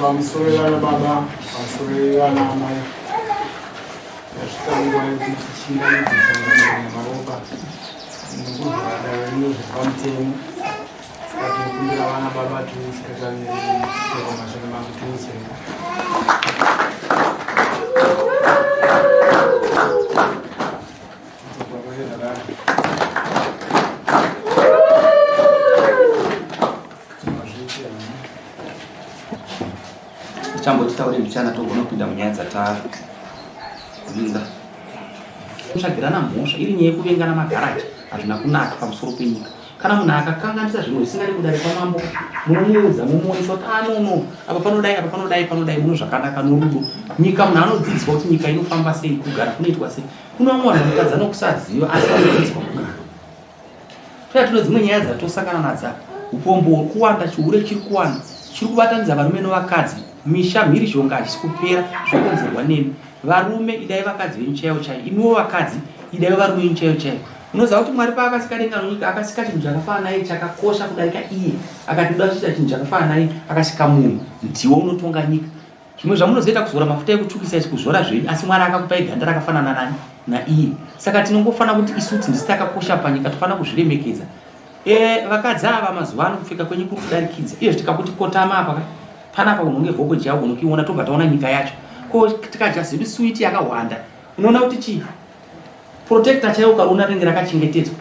Pamusoro vana baba, pamusoro vana amai. Yasvika nguva yekuti tichingamidze sangano nemaropa. Nokuvhara rinozvi pamutemo. Saka tinokumbira vana baba tiusikatamiriri mashoko mangu tiuse. Tichamboti taure mbichana togona kupinda munyaya dzatavinga. Kutsvagirana mhosva iri nyaya yekuvengana magaraji hazvina kunaka pamusoro penyika. Kana munhu akakanganisa zvimwe zvisingadi kudare kwamambo munomuudza momuonesa kuti ah no no apa panodai apa panodai panodai muno zvakanaka norudo. Nyika munhu anodzidziswa kuti nyika inofamba sei kugara kunoitwa sei. Kune vamwe vanhu vanotadza nokusaziva asi vanodzidziswa kugara. Toya tino dzimwe nyaya dzatosangana nadzo apa. Upombo huri kuwanda, chihure chiri kuwanda, chiri kubatanidza varume novakadzi, misha mhirizhonga hachisi kupera zvokonzerwa nemi. Varume idai vakadzi venyu chaivo chaivo, imiwo vakadzi idai varume venyu chaivo chaivo. Unoziva kuti Mwari paakasika denga nonyika akasika chinhu chakafanana naye chakakosha kudarika iye. Akati ndoda kuita chinhu chakafanana naye akasika munhu. Ndiwe unotonga nyika. Zvimwe zvamunozoita kuzora mafuta ekutsvukisa izvi kuzora zvenyu asi Mwari akakupai ganda rakafanana nani naiye. Saka tinongofanira kuti isu kuti ndisi takakosha panyika tofanira kuzviremekedza. E, vakadzi ava mazuva ano kupfeka kwenyu kuri kudarikidza. Izvo tikakuti kotama apa ka panapa unonge vhoko jao unokiona tobva taona nyika yacho. Ko tikadya zedu suwiti yakawanda unoona kuti chii? Protector chaiwo ukaona rinenge rakachengetedzwa.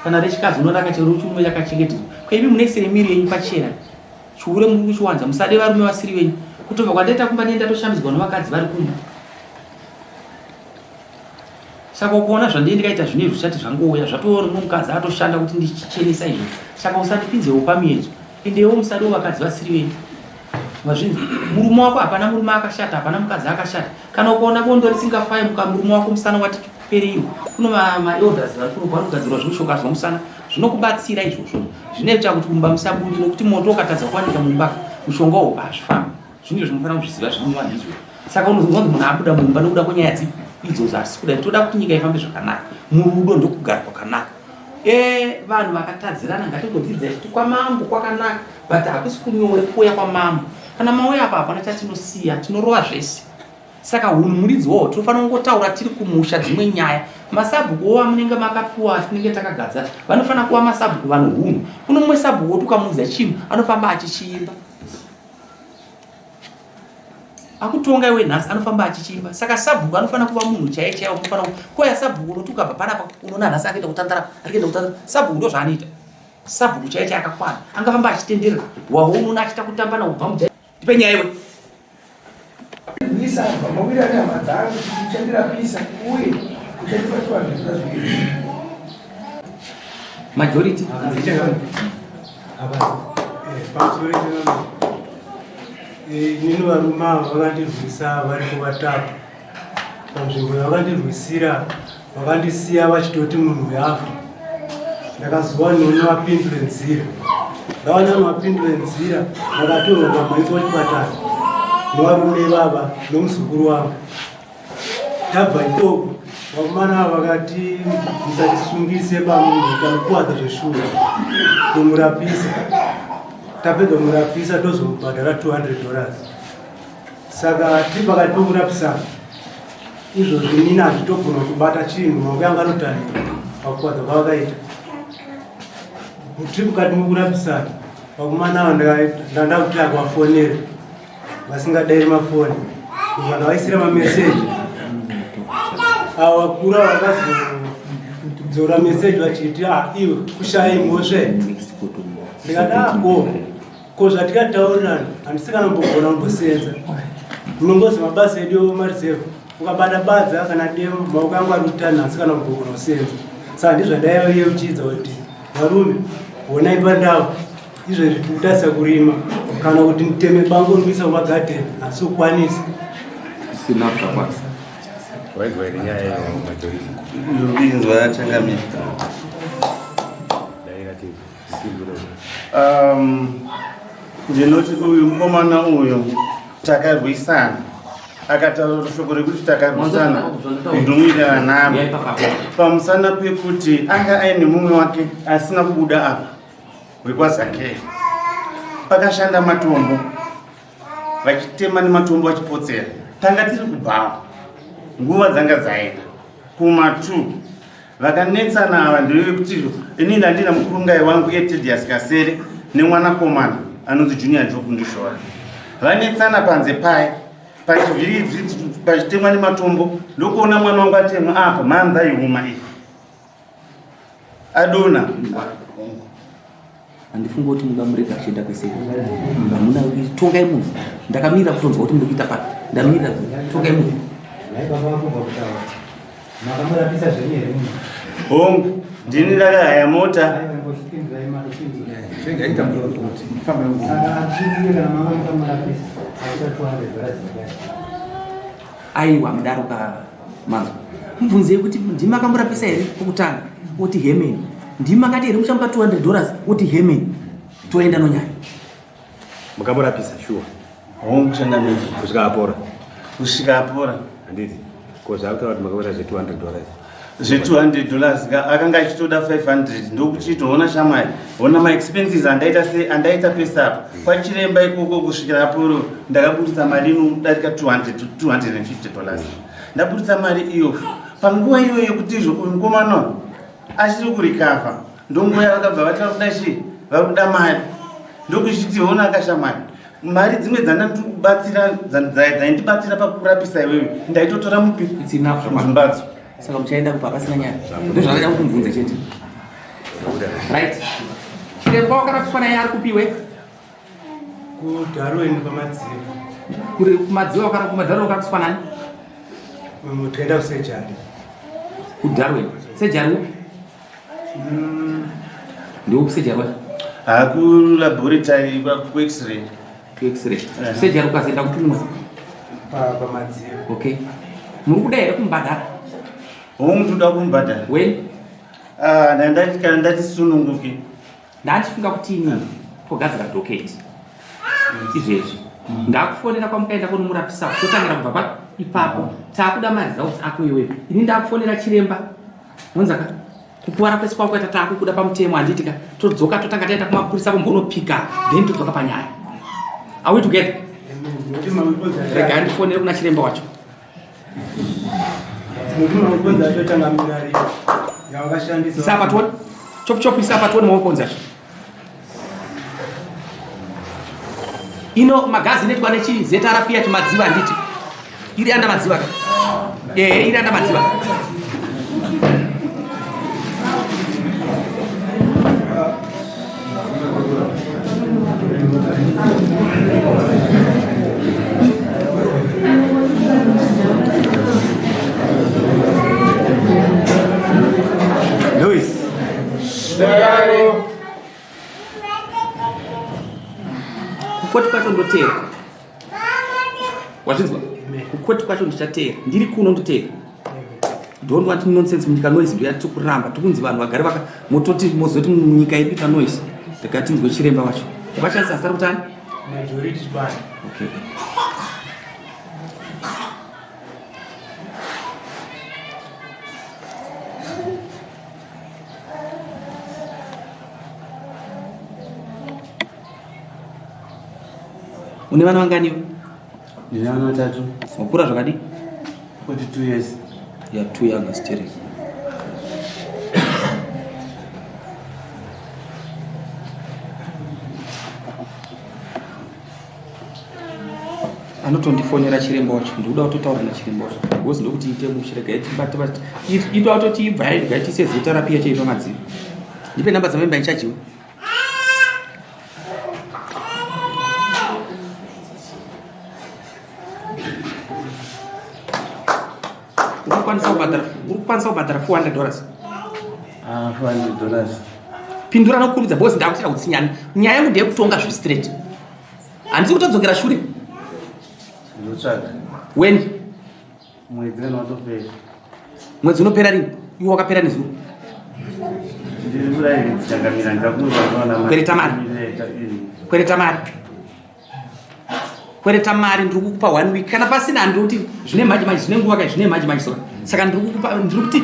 Kana rechikadzi unoona rakachirume rakachengetedzwa. Ko imi munoisire miri yenyu pachena. Chihure muri kuchiwanza musade varume vasiri venyu. Kutobva kwandaita kumba ndiye ndatoshambidzwa nevakadzi vari kumba. Saka ukuona zvandiye ndikaita zvino izvi zvichati zvangouya zvatoona mumwe mukadzi atoshanda kuti ndichichenesa izvo. Saka usandipinzewo pamiedzo. Endewo musadewo vakadzi vasiri venyu. Mazvinzwa? Murume wako hapana murume akashata, hapana mukadzi akashata. Kana ukaona bondo risingafai muka murume wako musana wati pereiwo. Kuno ma, ma elders vari kuno vanogadzirwa zvimushonga zvomusana zvinokubatsira izvozvo. Zvinoita kuti mumba musabude nokuti moto ukatadza kuwanika mumba mushonga uwo hazvifambi. Zvinhu zvinofanira kuzviziva zviri muvanhu izvozvo. Saka unozonzwa kuti munhu abuda mumba nokuda kwenyaya dzipi idzodzo hatisi kuda. Toda kuti nyika ifambe zvakanaka. Murudo ndokugara kwakanaka. E, vanhu vakatadzirana ngatingodzidzai kuti kwamambo kwakanaka but hakusi kunyore kuuya kwamambo. Kana mauya apa hapana chatinosiya, tinorova zvese. Saka hunhu muridzi wawo tinofanira kungotaura tiri kumusha dzimwe nyaya. Masabhuku wo amunenge makapiwa atinenge takagadza vanofanira kuva masabhuku vano hunhu. Kuno mumwe sabhuku woti ukamuudza chinhu anofamba achichiimba. Akutonga iwe nhasi anofamba achichiimba. Saka sabhuku anofanira kuva munhu chaiye chaiye unofanira koya sabhuku unoti ukabva panapa unoona nhasi akuenda kutandara ari kuenda kutandara. Sabhuku ndozvaanoita. Sabhuku chaiye chaiye akakwana. Angafamba achitenderera. Wawo unoona achiita kutamba nawo kubva mujai. Tipe nyaya iwe. Rwisa mawira nehama dzangu kuti uchandirapisa uye uchandipa chivanhu zvinoda zviviri. Majority. Inini varume ava vakandirwisa vari kuvatatu panzvimbo yavakandirwisira vakandisiya vachitoti munhu uyu afa ndakazowa nono vapindure nzira ndawana vapindure nzira ndakatorwa pamhaiswa chipatara nevarume ivava nomuzukuru wavo tabva ikoko vakomana ava vakati musatisungise pamunhu tamukuwadza zveshuwa kumurapisa tapedza kumurapisa tozomubhadhara 200 dollars Saka tiri pakati pekurapisana izvozvi inini handitogona kubata chinhu maoko yangu anotarira pakuwadza kwavakaita. Tiri mukati mekurapisana vakomana ava ndanda kuti akuvafonera vasingadairi mafoni kubva ndavaisira mameseji avo vakuru ava vakazodzora meseji vachiti ah iwe kushaya mhosva ndikati ah ko Ko zvatikataurirana handisi kana kumbogona kumbosenza. Munongozi mabasa edu emareserve. Ukabata badza kana demo, maoko angu ari kutanha asi kana kugogona kusenza. Saka ndizvandaiva yeuchidza kuti varume, honai pandau izvezvi tikutarisa kurima kana kuti nditeme bango rikuisa kumagadheni, handisi kukwanisa. Isina zvakwanisa. Wainzwa here nyaya yemajorisi? Inzwa, changamire. Daira tinzwa. Ndinoti uyu mukomana uyu takarwisana, akataura shoko rekuti takarwisana, ndomuitana nami pamusana pekuti anga aine mumwe wake asina kubuda apa wekwaZakei. Pakashanda matombo, vachitema nematombo vachipotsera. Tanga tiri kubhawa, nguva dzanga dzaenda kuma2. Vakanetsana ava ndevekuti inini handina mukurungai wangu Etedias Kasere nemwanakomana anonzi Junior Job Ndishora. Vanetsana panze paya pachitemwa nematombo, ndokuona mwana wangu atemwa apa, mhanza ihuma iyi adona. Handifungi kuti mungamurega achienda kwese. Hamuna, tongai munhu. Ndakamirira kutonzwa kuti muri kuita papi. Ndamirira, tongai munhu. Nhai baba, vakubva kutaura, makamurapisa zvenyu here munhu? Hongu, ndini ndakahaya mota. Saka achizive kana manga mukamurapisa aita $200 dzakati. Aiwa, mudaro ka manzwa. Mubvunzei kuti ndimi makamurapisa here pokutanga, oti hemeni. Ndimi makati here muchamupa $200, oti hemeni. Toenda nonyaya. Makamurapisa shuwa? Hongu, changamire. Kusvika apora? Kusvika apora. Handiti ko zvakutaura kuti makamuita zve$200? Zve$200 akanga achitoda 500, ndokuchitoona shamwari, ona maexpenses andaita se andaita pese apa kwachiremba ikoko kusvikira aporo. Ndakaburitsa mari inodarika 200 to $250. Ndaburitsa mari iyo panguva iyoyo yekuti izvo uyu mukomana achiri kurecover, ndonguva yavakabva vati vakuda chii, vakuda mari. Ndokuchiti ona akashamwari, mari dzimwe dzandandikubatsira dzaindibatsira pakurapisa iwewe ndaitotora mupi? It's enough, zvakwana. Muzvimbatso. Saka muchaenda kupa pasina nyaya. Ndozvandada kukumubvunza chete. Right, chiremba wakarapiswa naye ari kupiwe? KuDarwin, pamadziva. Kuri kumadziva, kumaDarwin wakarapiswa nani? Tikaenda kusurgery. KuDarwin surgery upi? Ndeupi wacho? Hakulaboratory, kuX-ray. KuX-ray surgery, ukazoenda kupi mumwe? Pamadziva. Okay, muri kuda here kumubhadhara? Hongu, toda kumubhadhara. When? Ah, ndandati kana ndati sununguke. Ndandifunga kuti inini togadzira docket izvezvi, ndakufonera kwamukaenda kunomurapisa, totangira kubva pa ipapo. Taakuda maresults ako iweyo. Ini ndakufonera chiremba, monzaka kukuvara kwese kwakuita, taakukuda pamutemo, handiti ka? Todzoka, totanga taenda kumapurisa kumbonopika, then todzoka panyaya. Are we together? Nokuti maweapons Rega ndifonere kuna chiremba wacho. Nokuti maweapons acho tangamira rei yavakashandisa. Isa apa tione, chop chop, isa apa tione maweapons acho. Ino magazi inoitwa nechi ZRP yacho, madziva, handiti? Iri anda madziva ka? Ehe, iri anda madziva. Louis. Kukoti kwacho ndoteera, wazvinzwa? Kukoti kwacho ndichateera, ndiri kuno ndoteera. Don't want nonsense munyika. Noise ndoyati tikuramba, tikunzi vanhu vagare vaka mototi mozoti munyika iri kuita noise. Ndikatinzwe chiremba wacho wakashandisa zita rekuti ani? Majority Chibanda. Okay. Une vana vanganiwo? Ndine vana vatatu. Wakura zvakadii? 42 years. You are too young, Asteric. Anotondifonera chiremba wacho, ndikuda kutotaura nachiremba wacho because ndokuti ite mushe. Regai tibate itoda kutoti ibva regai tiise zita rapiya chaipa madziva. Ndipe namba dzamemba inchajiwe. kukwanisa kubhadhara 400 dollars? Ah, 400 dollars. Pindura nokukurumidza because ndakutoita kutsinyana. Nyaya yangu ndeyekutonga zviri straight. Handisi kutodzokera shure. Ndotsvaga. When? Mwedzi kana watopera. Mwedzi unopera rini? Iwe wakapera nezuro. Ndiri kurairidzi changamira ndakunoona. Kwereta mari. Kwereta mari. Kwereta mari ndiri kukupa one week. Kana pasina handiri kuti zvine manje manje zvine nguva kai zvine manje manje saka. Saka ndiri kukupa ndiri kuti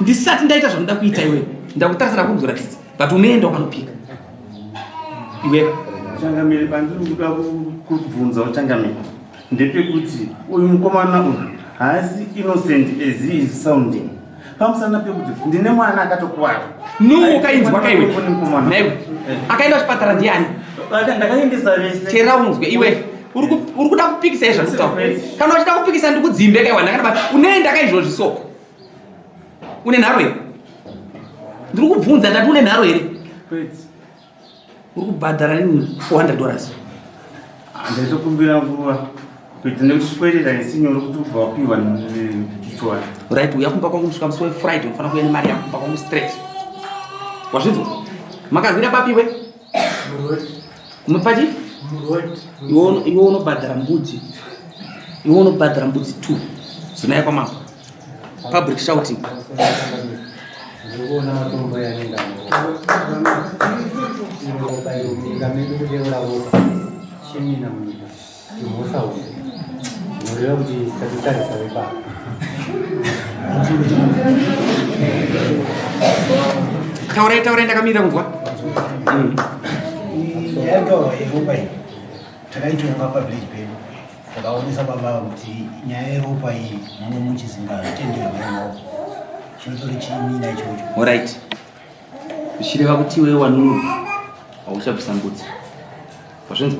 ndisati ndaita zvanoda kuita iwe. Ndakutarisira kunzora tsitsi. But unoenda ukanopika. Iwe Changamire pandiri kuda kubvunzawo changamire ndepekuti uyu mukomana uyu haasi innocent as he is sounding pamusana pekuti ndine mwana akatokuwara. No, ukainzwa kaiwe. Mukomana. Naiwe. Akaenda kuchipatara ndiani? Ndakaendesa vese. Tera unzwe iwe. Uri kuda kupikisa izvo zvandikutaura. Kana uchida kupikisa ndikudzimbe kaiwa ndakati unoenda kaizvozvi so. Une nharo here? Ndiri kubvunza ndati une nharo here? Kwete. Uri kubhadhara rini 400 dollars? Ndaitokumbira nguva kuita nekuti chikwereta hachisi nyore kuti ubva wapiwa chichwani. Right, uya kumba kwangu kusvika musi weFriday unofanira kuuya nemari yako kumba kwangu straight. Wazvinzwa? Makazwira papi iwe? Mupachi? Iwe unobhadhara mbudzi. Iwe unobhadhara mbudzi 2. Dzinouya kwamambo. Public shouting. Ndikuona matombo yanenge ropa iro munyika medu kudeura ropa chimina munyika imhosva hombe zvinoreva kuti tatitarisa vepapa. Taurai, taurai ndakamirira kunzwa. Nyaya yataurwa yeropa iyi takaitonga pavillage pedu, takaonesa baba ava kuti nyaya yeropa iyi muno muchizinga hazvitenderwe nemaoko, chinotori chimina ichocho. Alright. Zvichireva kuti iwe wanunu hauchabvisa mbudzi. Wazvinzwa?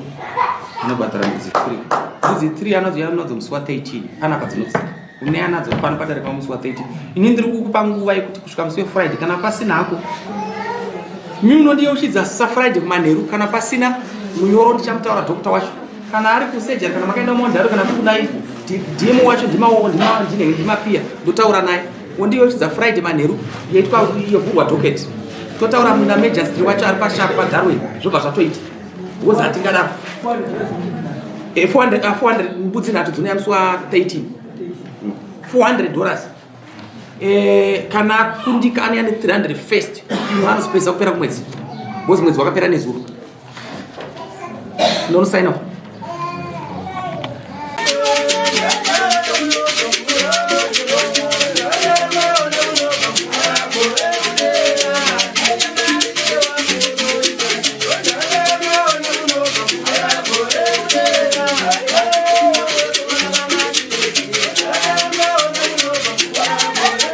Unobhadhara mbudzi 3. Mbudzi 3 anodzi anadzo musi wa13. Panapa dzinotsika. Une anadzo pano padare pamusi wa13. Ini ndiri kukupa nguva yekuti kusvika musi weFriday kana pasina hako. Mimi unondiyeuchidza saFriday kumanheru kana pasina munyoro ndichamutaura doctor wacho. Kana ari kusejari kana makaenda mumandaro kana kudai DM wacho ndimaoko ndinenge ndimapiya ndotaura naye. Wondiyeuchidza Friday manheru yoitwa yovhurwa docket. Totaura muna magistrate wacho ari pasharp paDarwin zvobva zvatoita. Because hatingadaro. 400 400 mbudzi nhatu dzinouya musi wa13. 400 dollars. Kana akundika anouya ne300 first. Imwe anozopedzisa kupera kumwedzi. Because mwedzi wakapera nezuro. Ndonosaina.